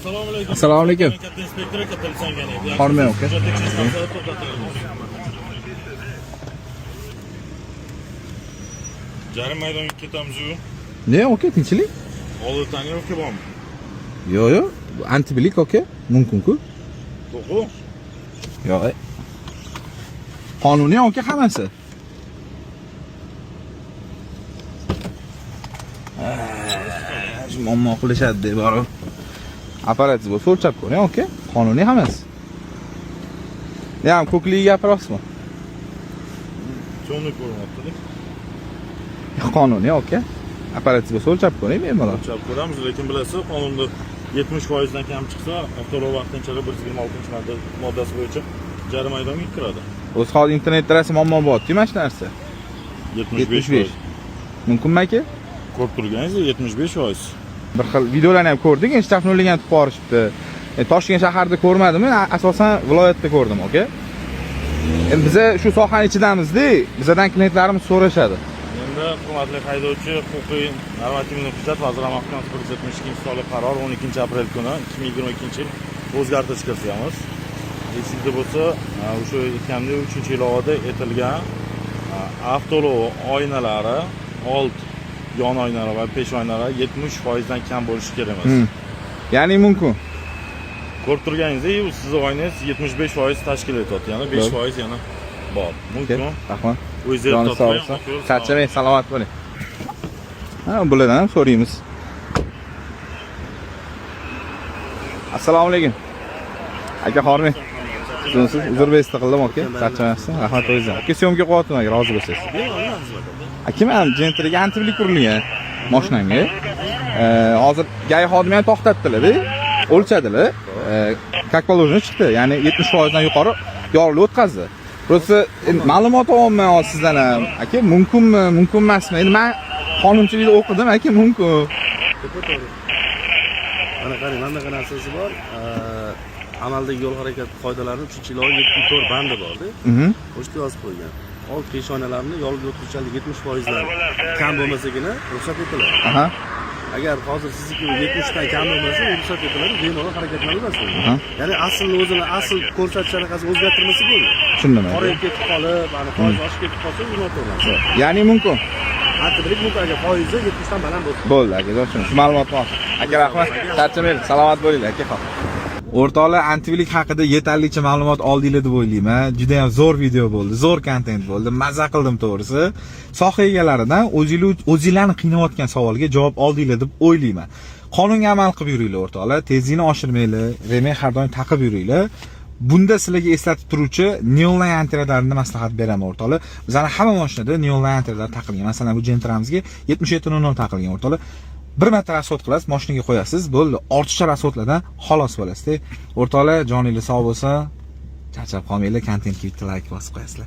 Assalomu alaykum. Assalomu alaykum. Katta inspektor katta Sanganiyev. Hormang, aka. Hujjat tekshirish maqsadida to'xtatilgan. Jarima maydoniga ketamiz-yu. Ne, aka, tinchlik? Oldin тонировка bormi? Yo'q, yo'q. Антиблик, aka, mumkin-ku. To'g'ri. Yo'q. Qonuniy, aka, hammasi. Shu muammo qilishadi deb borib. Apparatingiz bo'lsa o'lchab ko'ring, aka. Qonuniy hammasi. Yam ko'kligi gapiryapsizmi? Темный ko'rinyapti-da. Qonuniy, aka. Apparatingiz bo'lsa o'lchab ko'ring bemalol. O'lchab ko'ramiz, lekin bilasiz, qonunda 70% dan kam chiqsa, avtoulov vaqtinchalik 126 moddasi bo'yicha jarima maydoniga kiradi. O'zi hozir internetda rosa muammo bo'lyapti mana shu narsa. 75. 75. Mumkinmi, aka? Ko'rib turganingiz 75%. Bir xil videolarni ham ko'rdik, endi штраф nolga tutib yuborishibdi. Toshkent shaharida ko'rmadim, asosan viloyatda ko'rdim, aka. Endi biza shu sohani ichidamizda, bizadan klientlarimiz so'rashadi. Endi hurmatli haydovchi, huquqiy normativ hujjat Vazirlar Mahkamasi 172 sonli qaror 12 aprel kuni 2022 yil o'zgartirish kiritamiz. Esingizda bo'lsa, o'sha aytgandek 3-ilovada aytilgan avtoulov oynalari old yon oynalari va pesh oynalari 70% dan kam bo'lishi kerak emas. Ya'ni mumkin. Ko'rib turganingizdek, sizni oynangiz 75% tashkil etyapti. Ya'ni 5% yana bor. Mumkin. Rahmat. O'zingiz Joni sog' bo'lsin. Charchamang, salomat bo'ling. Ha, bulardan ham so'raymiz. Assalomu alaykum. Aka, hormang. Uzunsiz, uzr besta qildim, aka. Charchamayapsiz. Rahmat o'zingizga. Aka, съёмка qilyaptim agar rozi bo'lsangiz. Aka, men Gentraga антиблик urilgan mashinamga. Hozir ГАИ xodimi ham to'xtatdilar-da, o'lchadilar. Как положено chiqdi. Ya'ni 70% dan yuqori yorug'lik o'tkazdi. Просто endi ma'lumot olyapman hozir sizdan ham. Aka, mumkinmi, mumkin emasmi? Endi men qonunchilikda o'qidim, aka, mumkin. To'g'ri. Mana qarang, mana bunaqa narsasi bor. Amaldagi yo'l harakati qoidalarini 3-ilova 74 bandi borda. O'sha yerda yozib qo'ygan. Old peshonalarni yorug'lik o'tkazuvchanlik 70% dan kam bo'lmasagina ruxsat etiladi. Agar hozir sizniki 70 dan kam bo'lmasa, ruxsat etiladi, bemalol harakatlanasiz. Ya'ni aslini o'zini asl ko'rsatish anaqasi o'zgartirmasa bo'ldi. Tushundim, aka. Qorayib ketib qolib, ana foiz oshib ketib qolsa, u noto'g'ri narsa. Ya'ni mumkin. Антиблик mumkin agar foizi 70 dan baland bo'lsa. Bo'ldi, aka, tushundim. Shu ma'lumotni olsin. Aka, rahmat. Charchamang, salomat bo'linglar, aka, xo'p. O'rtoqlar, антиблик haqida yetarlicha ma'lumot oldinglar deb o'ylayman. Juda ham zo'r video bo'ldi, zo'r kontent bo'ldi. Maza qildim to'g'risi. Soha egalaridan o'zinglarni qiynayotgan savolga javob oldinglar deb o'ylayman. Qonunga amal qilib yuringlar, o'rtoqlar. Tezlikni oshirmanglar, ремень har doim taqib yuringlar. Bunda sizlarga eslatib turuvchi Neonline antiradarini maslahat beraman, o'rtoqlar. Bizani hamma mashinada Neonline antiradar taqilgan. Masalan, bu Gentramizga 77.00 taqilgan, o'rtoqlar. Bir marta расход qilasiz, mashinaga qo'yasiz, bo'ldi. Ortiqcha расход lardan xalos bo'lasiz. O'rtoqlar, joningiz sog' bo'lsin. Charchab qolmanglar, kontentga bitta like bosib qo'yasizlar.